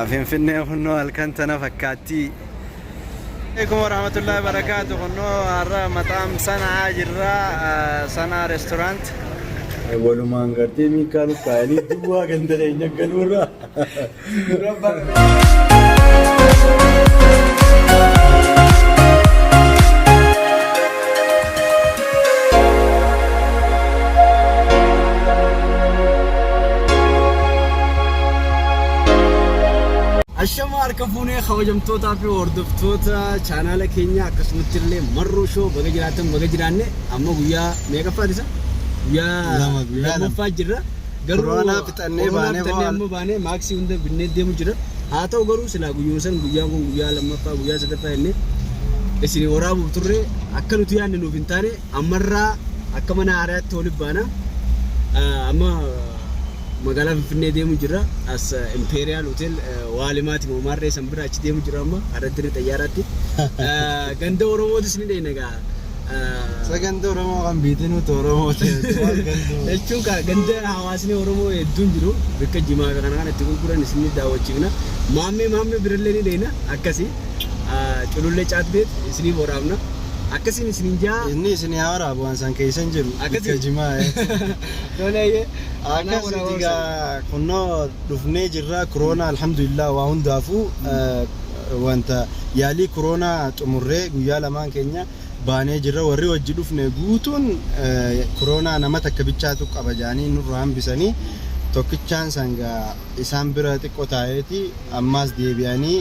Finfinnee kunnoo halkan tana fakkaatti. Alaikum warahmatullahi wabarakatuh. Kunnoo har'a mataam Sanaa jirra. Sanaa restaurant. Walumaan gartee miikaa nu kaayanii duwwaa ganda keenya galuurraa. Ashama harka fuunee kabajamtootaa fi hordoftoota chaanaala keenyaa akkasumatti illee Marroo Show baga jiraatan baga jiraanne amma guyyaa meeqaffaati isa? Guyyaa Lama, guyyaa lama. lammaffaa jirra. Garuu Koronaa fixannee koronaa baanee fixannee hoo- amma baanee maaksii hunda binnee deemu jira. Haa ta'u garuu silaa guyyuma san guyyaan kun guyyaa lammaffaa guyyaa sadaffaa jennee isin waraabuuf turre akka nuti yaadne nuuf hin taane ammarraa akka mana haaraatti walitti baana. Amma magaalaa Finfinnee deemu jirra. As Imperial Hotel Waalimaati moo maarree san bira achi deemu jirra amma har'a dirree xayyaaraatti. Ganda Oromootis ni dheeyna egaa. Saganta Oromoo kan biitinuu Oromoo ta'e. Jechuun kaa ganda hawaasni Oromoo hedduun jiru bakka jimaa kana kana itti gurguran isin daawwachiifna. Maammee maammee birallee ni dheeyna akkasi. Culullee caat beet isiniif waraabna. Akkasiin isiniin jaa. Inni isin haa waraabu waan san keessa hin jiru. Akkasii? Bikka jimaa. Tolee. Akkasitti egaa kunnoo dhufnee jirra koronaa alhamdulillah waa hundaafuu wanta yaalii koronaa xumurree guyyaa lamaan keenya baanee jirra warri wajji dhufne guutuun koronaa nama takka bichaatu qaba jedhanii nurraa hambisanii tokkichaan sangaa isaan bira xiqqoo taa'eeti ammaas deebi'anii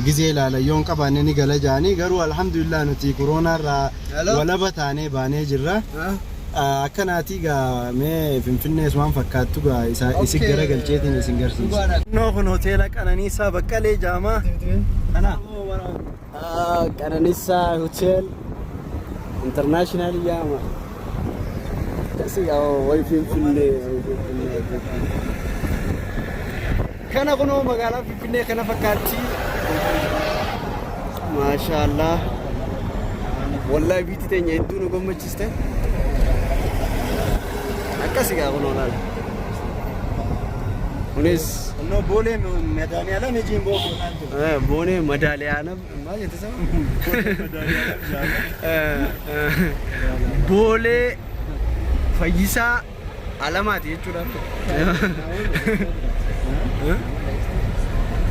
gizee ilaalan yoon qabaanne ni gala jedhanii garuu alhamdulillah nuti koronaarraa walaba taanee baanee jirra. Akkanaatii gaa mee Finfinnees waan fakkaattu gaa isa isin gara galcheetiin isin garsiisa. Kunnoo kun hoteela Qananiisaa Baqqalee jedhama. Kana. Qananiisaa Hotel International yaama. Akkasii gaa wayi Finfinnee wayi Finfinnee. Kana kunoo magaalaa Finfinnee kana fakkaatti. Maashaallah. Wallahi biitti teenya hedduu nu gammachiste. Akkasi gaa kunoo laala. Kunis Kunnoo boolee madaaliyaala mijiin boo boonee madaaliyaana maal jette sama? Boolee Fayyisaa Alamaati jechuudha.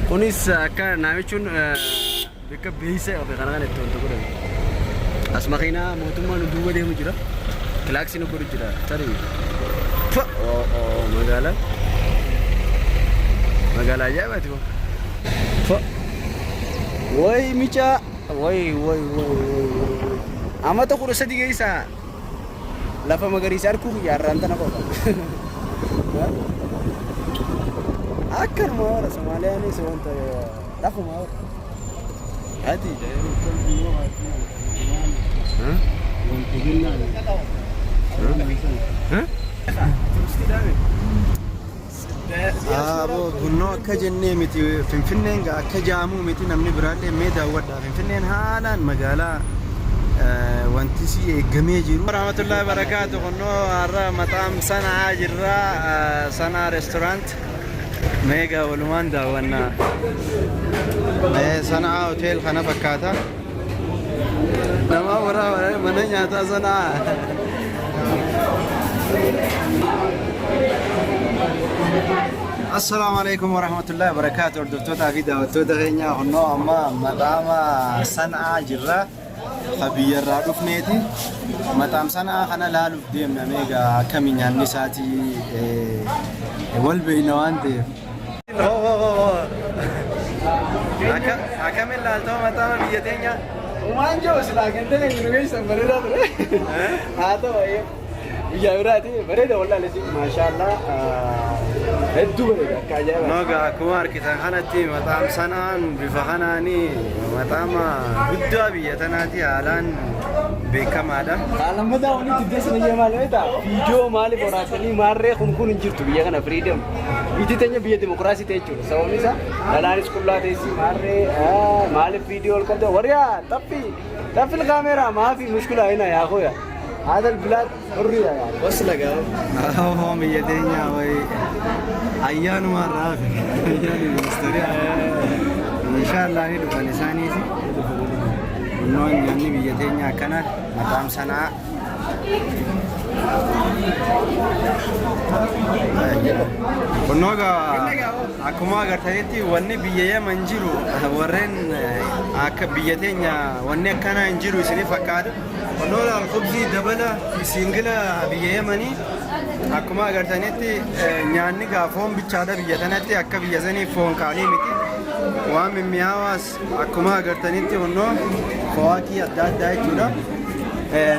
Kunis akka naamichuun bakka beeysa qabe kana kan itti wanta godhan. As makiinaa mootummaa nu duuba deemu jira. Kilaaksii nu godhu jira. Tarii. Oo magaalaa. Magaalaa ajaa'ibaati kun. Way micaa. Way way way way way. Amata 13 keessaa lafa magariisa arguu kiyya har'aan tana qofa. Akkanuma warra Somaaliyaanis wanta lafuma warra. Ati. Aboo kunnoo akka jennee miti Finfinneen gaa akka jaamuu miti namni biraallee mee daawwadha. Finfinneen haalaan magaalaa wanti si eeggamee jiru. Warahmatullahi wabarakatuh. Kunnoo har'a mataam Sanaa jirra. Sanaa restaurant. Meegaa walumaan daawwannaa. Sanaa hotel kana fakkaata. Nama waraabaa mana nyaataa Sanaa. Assalaamu alaikum warahmatullahi wabarakatuh. Hordoftootaa fi daawwattoota keenya kunnoo amma mataama Sanaa jirra. Ka biyyarraa dhufneeti. Mataam Sanaa kana laaluuf deemna meegaa akkami nyaanni isaatii wal beeyna waan ta'eef. Akkamiin laaltoo mataama biyya teenyaa? Waan jiru silaa ganda keenya nu geessan bareedaa ture. Haa ta'u biyya biraati bareeda wallaahi maashaallah hedduu bareeda akka ajaa'ibaati. Noga akkuma argitan kanatti mataam Sanaan bifa kanaanii mataama guddaa biyya tanaati haalaan beekamaadha. Lammataa walitti deessan ijee maal beektaa? Viidiyoo maaliif waraabsanii maarree kun kun hin jirtu biyya kana freedom. Biyyi teenya biyya dimokiraasii ta'e jechuudha. Sababni isaa dhalaanis qullaa teessi maarree maaliif viidiyoo ol qabda warri xappi xaffil kaameeraa maafi mushkilaa hina yaa kooya. هذا البلاد حرية يعني. Wasla gaa. Foon biyya teenyaa wayi ayyaanuma irraa hafe. Ayyaani ministeerii. Inshaallah ni dhufan isaaniiti. Kunnoon nyaanni biyya teenyaa akkana maqaan sanaa. Kunnoo egaa akkuma agartanitti wanni biyya Yaman jiru warreen akka biyya teenya wanni akkanaa hin jiru isiniif fakkaata. Kunnoo laal khubzii dabala fi siingila biyya Yamanii akkuma agartanitti nyaanni gaa foon bichaadha biyya tanatti akka biyya sanii foon qaalii miti. Waan mimmi'aawaas akkuma agartanitti kunnoo fawaakii adda addaa jechuudha.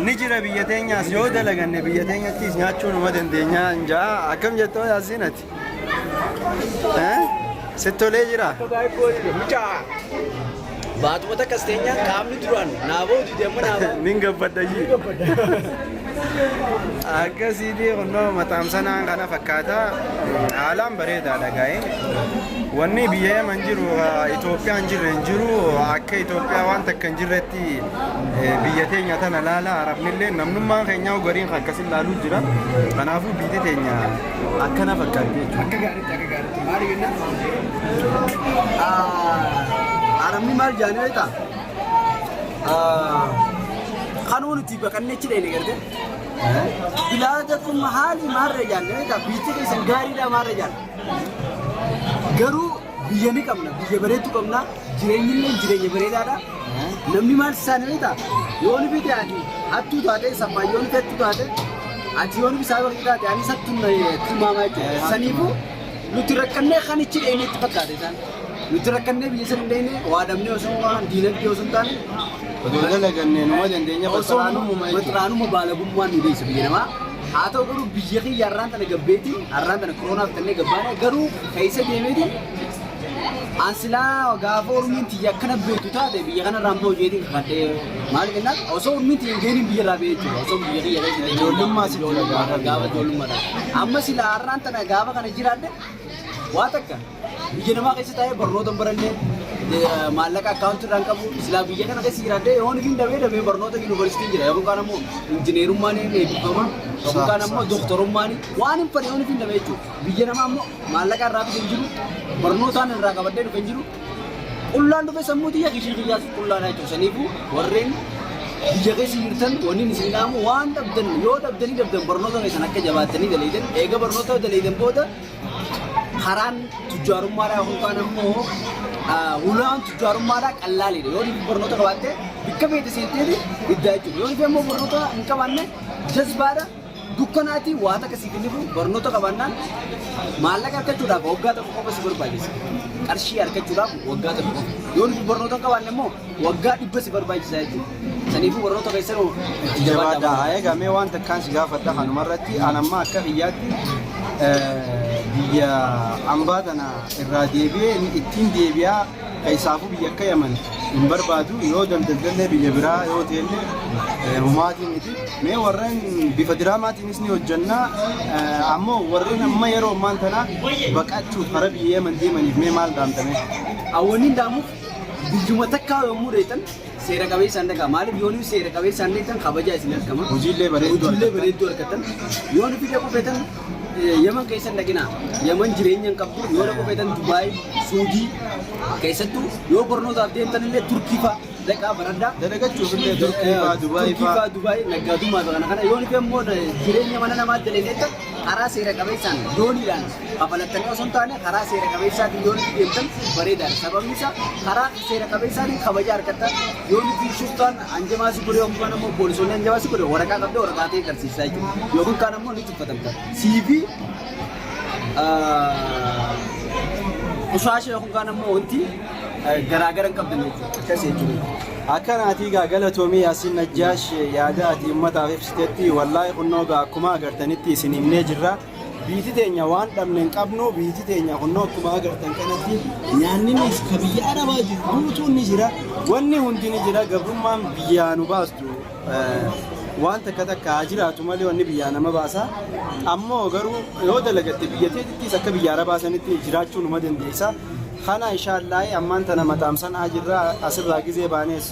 Ni jira biyya teenyaas yoo dalaganne biyya teenyattis nyaachuu numa dandeenya jaa akkam jettoo yaasiin ati? Sitti tolee jira? Baatuma takkas teenya qaamni duraan naaboo dide amma naaboo. Nin gabbadda jii. Akkasiiti kunnoo maxaamsanaan kana fakkaata haalaan bareedaadha gaa'ee. Wanni biyya Yaman jiru Itoophiyaan jirre hin jiru akka Itoophiyaa waan takka hin jirretti biyya teenya tana laala arabnillee namnummaan keenya gariin akkasin laaluu jira. Kanaafuu biyyi teenya akkana fakkaatti jechuudha. Akka gaariitti akka gaariitti maali jennaan? Arabni maal jaanii beektaa? Kanuma nuti baqannee achi dhayne garte. Bilaada kun haali maarra jaanne beektaa? Biyyi keessan gaariidha maarra jaanne. Garuu biyya ni qabna, biyya bareedduu qabna, jireenyi illee jireenya bareedaadha. Namni maal isaanii beektaa? Yoo ni bite ati hattuu taate saffaa yoo ni hattuu taate ati yoo ni bisaa bakki taate ani sattuun tilmaamaa jechuudha. Saniifuu nuti rakkannee kan ichi dhayne itti fakkaate isaan. Nuti rakkannee biyya sana hin dhayne waa dhabnee osoo waan diinagdee osoo hin taane Odoo dalaganne numa dandeenya osoo baxxaraanumuma jechuudha. baxxaraanuma baalagummaan nu geessa biyya namaa. Haa ta'u garuu biyya kiyya har'aan tana gabbeetiin har'aan tana koroonaaf tannee gabbaana garuu keessa deemeetiin an silaa gaafa ormiin tiyya akkana beektu taate biyya kana irraan bahu jeetiin kakadhee maal jennaan osoo ormiin tiyya hin geeniin biyya irraa bahee jechuudha osoo biyya kiyya keessa deemee Ijoollummaa sitti dhaga'ama. gaafa ijoollummaadha. Amma silaa har'aan tana gaafa kana jiraadhe waa takka biyya namaa keessa taa'ee barnoota hin baranne maallaqa akkaawuntii irraan qabu silaa biyya kana keessa jiraadhe yoon ifin dabee dabee barnoota yuunivarsiitiin jira yookaan ammoo injineerummaan eebbifama yookaan ammoo doktorummaan waan hin fedhe yoon ifin dabee jechuudha. Biyya namaa ammoo maallaqa irraa dhufe hin jiru barnootaan irraa qabadhee dhufe hin jiru qullaan dhufe sammuu tiyya kishii kiyyaas qullaadha jechuudha. Saniifuu warreen biyya keessa jirtan wanni isin dhaamu waan dhabdan yoo dhabdanii dhabdan barnoota keessan akka jabaattanii daleeydan eega barnoota daleeydan booda karaan tujjaarummaadhaa yookaan ammoo hulaan tujjaarummaadhaa qallaaliidha. Yoo barnoota qabaatte bikka feete seenteeti iddaa jechuudha. Yoo nuti ammoo barnoota hin qabaanne jazbaadha dukkanaati waa takka siif hin dhufu barnoota qabaannaan maallaqa argachuudhaaf waggaa tokko qofa si barbaachisa. Qarshii argachuudhaaf waggaa tokko qofa. Yoo nuti barnoota hin qabaanne immoo waggaa 100 si barbaachisa jechuudha. Saniifuu barnoota keessan itti Jabaadha. jabaadhaa. Egaa mee waan takkaan si gaafadha kanumarratti an amma akka biyyaatti biyya ambaa tana irraa deebi'ee ittiin deebi'aa keessaafuu biyya akka Yaman hin barbaadu yoo daldallee biyya biraa yoo ta'ellee humaatii miti. Mee warreen bifa diraamaatiinis ni hojjenna ammoo warreen amma yeroo ammaan tana baqachuuf hara biyya Yaman deemaniif mee maal dhaamtame? Awwanni daamuuf biyyuma takkaa yommuu dheetan seera qabeessaan dhaqaa. Maaliif yoo nuyi seera qabeessaan dheetan kabajaa isin argama. Hojiilee bareedduu Hojiilee argattan. bareedduu argattan. Yoo nuti dhaquu feetan Yaman keessa hin dhaqinaa. Yaman jireenya hin qabdu. Yoo dhaquu feetan Dubaay, Suudii keessattuu yoo barnootaaf deemtan illee Turkii fa'a dhaqaa baradhaa. Dalagachuuf illee Turkii fa'aa Dubaay Turkii fa'aa. fa'aa Dubaay naggaadummaa fi kana kana yoo nuti immoo jireenya mana namaa dalageettan karaa seera qabeessaan dooniidhaan kafalattanii osoo hin taane karaa seera qabeessaatiin yoo nuti deemtan bareedaadha. Sababni isaa karaa seera qabeessaatiin kabaja argatta. Yoo nuti shuftaan hanjamaa si godhe yookaan ammoo poolisoonni hanjamaa si godhe waraqaa qabdee waraqaa ta'e agarsiisaa jechuudha. Yookiin kaan ammoo ni tuffatamta. Siifi qushaasha yookiin kaan ammoo wanti garaagara hin qabdan jechuudha. Akkas jechuudha. Akkanaatii gaa galatoomii Yaasiin Najjaash yaada ati uummataaf ibsitetti wallaahi kunnoo gaa akkuma agartanitti isin himnee jirra. Biiti teenya waan dhabne hin qabnu biiti teenya kunnoo akkuma agartan kanatti nyaanninis ka biyya arabaa jiru guutuun ni jira. Wanni hundi ni jira gabrummaan biyyaa nu baastu waan takka takka haa jiraatu malee wanni biyyaa nama baasa. Ammoo garuu yoo dalagatte biyya teetittis akka biyya arabaa sanitti jiraachuu numa dandeessa. Kana inshaallahi ammaan tana maxaamsanaa jirra asirraa gizee baanees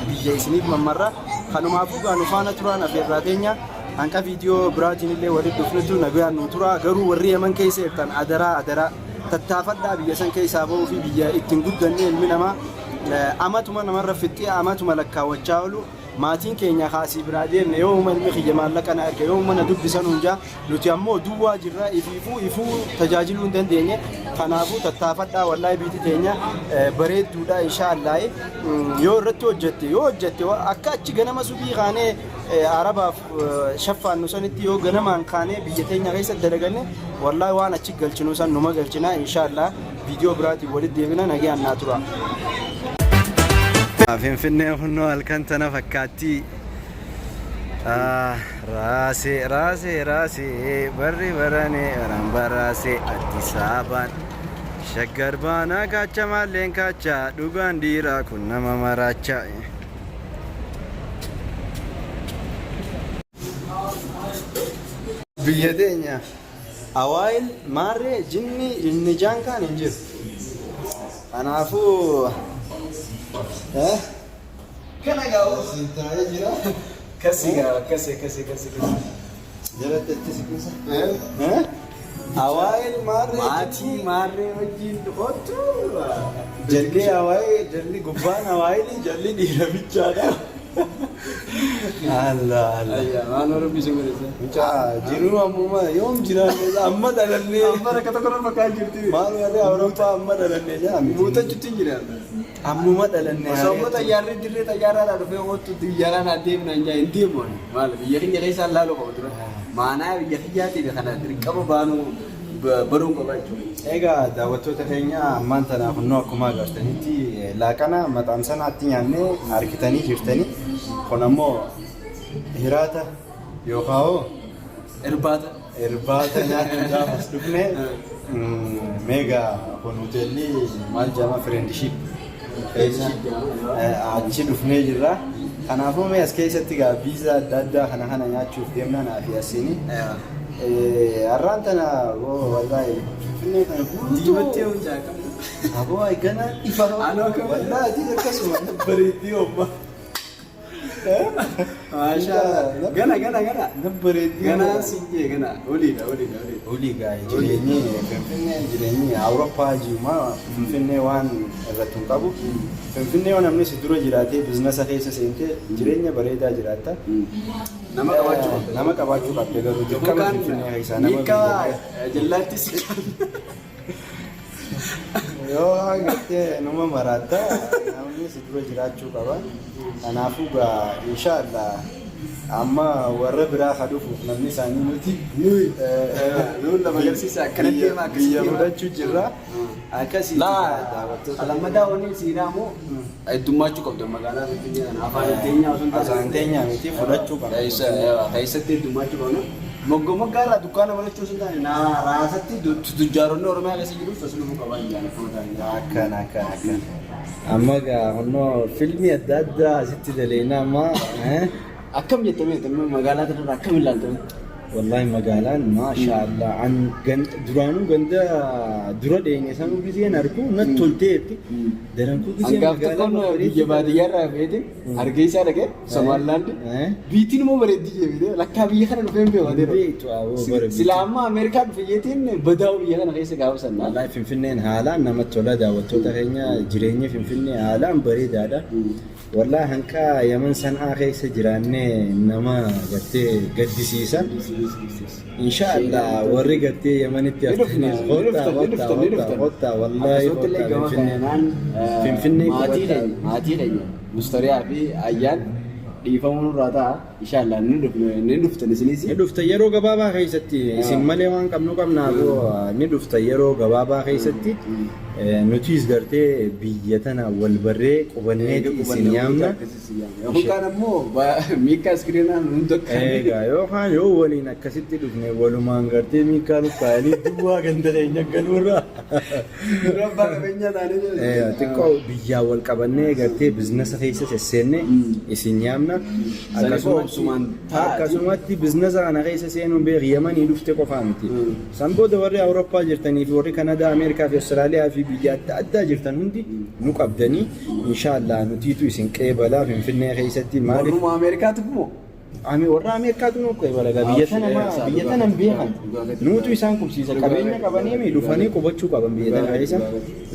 biyya isiniif mammarra. Kanumaafuu gaa nu faana turaan afeerraa teenya. Hanqa viidiyoo biraatiin illee walitti dhufnutu nagaan nu tura. Garuu warri Yaman keessa jirtan, adaraa adaraa, tattaafadhaa biyya san keessaa bahuu fi biyya ittiin guddanne. Ilmi namaa amatuma namarra fixxee amatuma lakkaawwachaa oolu. Maatiin keenya kaasii biraa deemne, yoomuma ilmi kiyya maallaqa na erga, yoomuma na dubbisan hunjaa, nuti ammoo duwwaa jirra, ifiifuu ifuu tajaajiluu hin dandeenye. Kanaafuu tattaafadhaa. Wallaahi, biiti teenya bareedduudha. Inshaallah, yoo irratti hojjette, yoo hojjette, akka achi ganama subii kaanee arabaaf shaffaannu sanitti, yoo ganamaan kaanee biyya teenya keessa dalaganne, wallaahi waan achi galchinu san numa galchina. Inshaallah, viidiyoo biraatiin walitti deebina. Nagaan naa tura. Finfinneen kunnoo halkan tana fakkaatti. Raasee raasee raasee, barri baranee baran baraasee, Addis Ababaan Shaggar baanaa kaacha, maalleen kaacha, dhugaan dhiiraa kun nama maraacha. Biyya teenya awaayil maarree jinni inni jaan kaan hin jiru. Kanaafuu Kana gaa siin taa'ee jira. Kasi gaa, kasi kasi kasi kasi. Jalatti achi siqisa. Awaayil maarree Maatii maarree wajjin kottu. Jalli awaayil, jalli gubbaan awaayilii, jalli dhiira bichaadha. Allah Allah. Ayyaa, maal rabbi isin godhese. Mucaa jiruu ammuma yoom jiraanne, amma dhalannee. Amma rakka tokko irra fakkaat jirti. Maal warri Awurooppaa amma dhalannee jaa miti. Muuxachuutti hin jiraanne. Ammuma dhalannee. Osoo immoo xayyaarri dirree xayyaaraadhaa dhufee kottu xiyyaaraan adeemna hin jaa, hin deemu ani. Maal, biyya keenya keessaan laaluu qaba dura. Maanaa biyya kiyyaatii kana dirqama baanuu baruun qaba jechuudha. Egaa daawwattoota keenya, ammaan tana kunnoo akkuma agartanitti laaqana maxaan sanaatti nyaannee harkitanii jirtanii. Kun ammoo hiraata yookaan hoo Irbaata. Irbaata nyaachuudhaaf as dhufne. Meegaa kun hoteelli maal jedhama, Friendship keessa achi dhufnee jirra. Kanaafuu mee as keessatti gaa pizza adda addaa kana kana nyaachuuf deemna naa fi asiini. Har'aan tana wallaahi Finfinnee kana guutuu. Diimattee mucaa qabdu. Aboo, gana ifa. Anoo akkam- Wallaahi atis akkasuma bareeddii omma. Maashaa. Gana gana gana. Bareeddii. Gana siin jee, gana. Oliidha, oliidha, oliidha. Olii gaa jireenyi Finfinnee, jireenyi Awurooppaa jirumaa Finfinnee waan irratti hin qabu. Finfinnee yoo namni si dura jiraatee business keessa seentee jireenya bareedaa jiraatta. Nama qabaachuu qabda. Nama qabaachuu qabda, garuu dirqama Finfinnee keessaa nama Miika biyya jallaatti si yoo gartee numa maraatta, namni si dura jiraachuu qaba. Kanaafuu gaa inshaallah amma warra biraa ka dhufuuf namni isaanii nuti. Nuyi. Nuun lama agarsiisa, akkana deema, akkasii biyya deema. fudhachuu jirra. Akkasii Laa daawwattoota. Lammataa wanni siinaa immoo heddummaachuu qabda magaalaa Finfinnee kana afaan teenyaa osoo hin taane. Afaan teenyaa miti, fudhachuu qabna. Keessatti heddummaachuu qabna. Mogga moggaa irraa dukkaana banachuu osoo hin taane, naa raasatti tujjaaronni Oromiyaa keessa jirus as dhufuu qaban jaan akkuma ta'an. Akkana akkana akkana. Amma gaa kunnoo filmii adda addaa asitti daleena amma. Akkam jettamee magaalaa kanarraa akkam ilaaltame? Wallahi magaalaan maasha Allah, an duraanuu ganda dura dheenye sanuu giseen argu natti tolteetti. Darankuu giseen Hangaaf tokkoon biyya baadiyyaarraa feetin Hargeysaa dhaqee Somaalilaandi. Biitiin immoo bareeddii jeebite, lakkaa biyya kana dhufee hin beeku adeera. Beektu awoo bara Sila amma Ameerikaa dhufe jeetiin badaa'u biyya kana keessa gaafa sanna. Wallahi Finfinneen haalaan namatti tola. Daawwattoota keenya, jireenyi Finfinnee haalaan bareedaadha. Wallahi hanqa Yaman San'aa keessa jiraannee nama gartee gaddisiisa. Inshaallah warri gartee Yamanitti haftanis kottaa, kottaa, kottaa, kottaa, wallahi Akkasumatti illee kottaa gama Finfinnee. kanaan Finfinnee maatii qubataa. keenya, maatii keenya Mustariyaa fi Ayyaan, dhiifamuu nurraa ta'a. Inshaallah ni dhufne, ni dhuftan isinis. Ni dhufta yeroo gabaabaa keessatti. Isin malee waan qabnu qabnaaf ni dhufta yeroo gabaabaa keessatti. Nutis gartee biyya tana wal barree qubanneeti isin yaamna. Yookaan ammoo miikkaa iskiriinaan hunda akka. Egaa yookaan yoo waliin akkasitti dhufne, walumaan gartee miikkaa nu kaayanii duwwaa ganda keenya galuurraa. Dura abbaa qabeenyaa taanee jira. Xiqqoo biyyaa wal qabannee gartee business keessa sesseenne isin yaamna. Saniifuu obsumaan taa'aati. Akkasumatti business kana keessa seenuun beek Yamanii dhufte qofaa miti. San booda warri Awurooppaa jirtanii fi warri Kanadaa, Ameerikaa fi Awustiraaliyaa fi biyya adda addaa jirtan hundi nu qabdanii, inshaallah nutiitu isin qeebalaa Finfinnee keessatti. Maaliif? Warruma Ameerikaatu moo? Ami warra Ameerikaatu nu qeebala gaa, biyya tana biyya tana hin beekan. Nuutu isaan qubsiisa. Qabeenya qabanii dhufanii qubachuu qaban biyya tana keessa.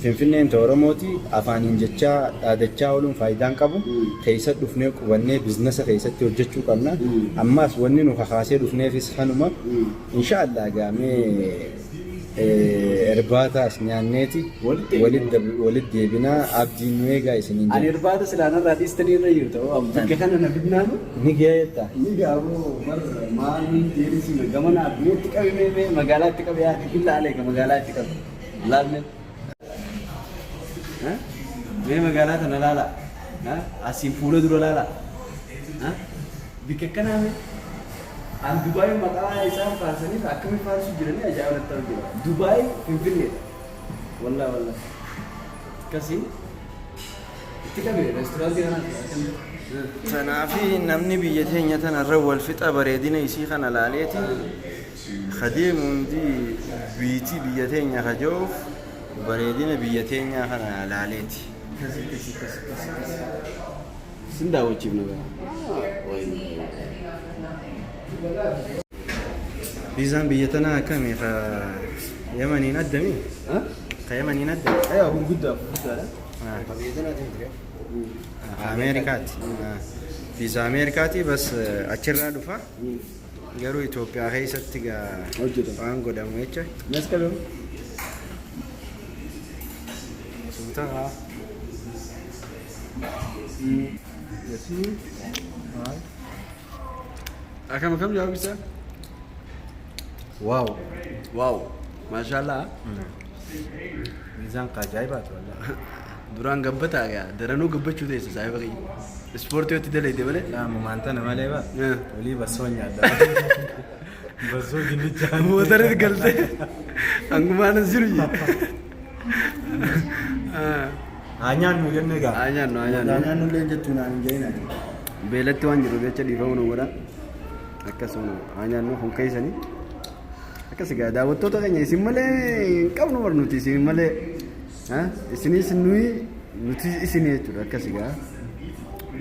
Finfinneen ta Oromooti. Afaaniin jechaa dhaadachaa ooluun faayidaan qabu. Keessa dhufnee qubannee biznasa keessatti hojjechuu qabna. Ammaas wanni nu kakaasee dhufneefis kanuma. Inshaallah gaamee irbaataas nyaanneeti walitti deebinaa. Abdiin nu eegaa isiniin Ani jedha. Irbaata silaanarraa dhiistanii irra jirta. Bakka kana na fidnaanu. Ni geetta. Ni gaaboo bar maaliin deebisina gamana addunyaatti qabe, mee magaalaatti qabe, yaa ilaalee ka magaalaatti qabe laalme. Mee magaalaa tana laala. Asiin fuula dura laala. Bikka akkanaa mee. An Dubaay maqaa isaan faarsaniif akkamiin faarsuu jiranii ajaa'iba natti ta'u jira. Dubaay Finfinneedha. Wallaa wallaa. Akkasii itti qabe reesturaantii kanaas akkamitti. Tanaafi namni biyya teenya tanarra wal fixa bareedina isii kana laaleeti kadeemu hundi biitii biyya teenya kaja'uuf bareedina biyya teenyaa kana laaleeti. Akkasii. Sin daawwachiifna gaa. Wayii. Viizaan biyya tanaa akkami? Ka Yamaniin addami? Ka Yamaniin addami? Aywa, kun guddaa guddaadha. Ka Ameerikaati. Viizaa Ameerikaati bas achirraa dhufa. Garuu Itoophiyaa keessatti gaa Hojjetama. waan godhamu jecha. Nas qabeemu. Suuta haa. Yasii. Akkam akkam jawaab isaa? Wow. Wow. Maashaallah. Viizaan ka ajaa'ibaati wallahi. Duraan gabbataa gaa daranuu gabbachuu teessa saahiba kiyya. Ispoortii yoo itti dalayte malee. Laamumaan tana malee ba. Olii bassoo nyaadha. Bassoo dinnichaa. Mootarri galtee hangumaan as jiru jee. Haa nyaannu jenne gaa. Haa nyaannu, haa nyaannu. Haa nyaannu illee jettu naan hin jedhin ati. Beelatti waan jiru jecha dhiifama nu godha. Akkasuma haa nyaannu kun keessanii. Akkas egaa daawwattoota keenya, isin malee hin qabnu bar nuti isin malee. Isinis nuyi, nuti isin jechuudha, akkas egaa.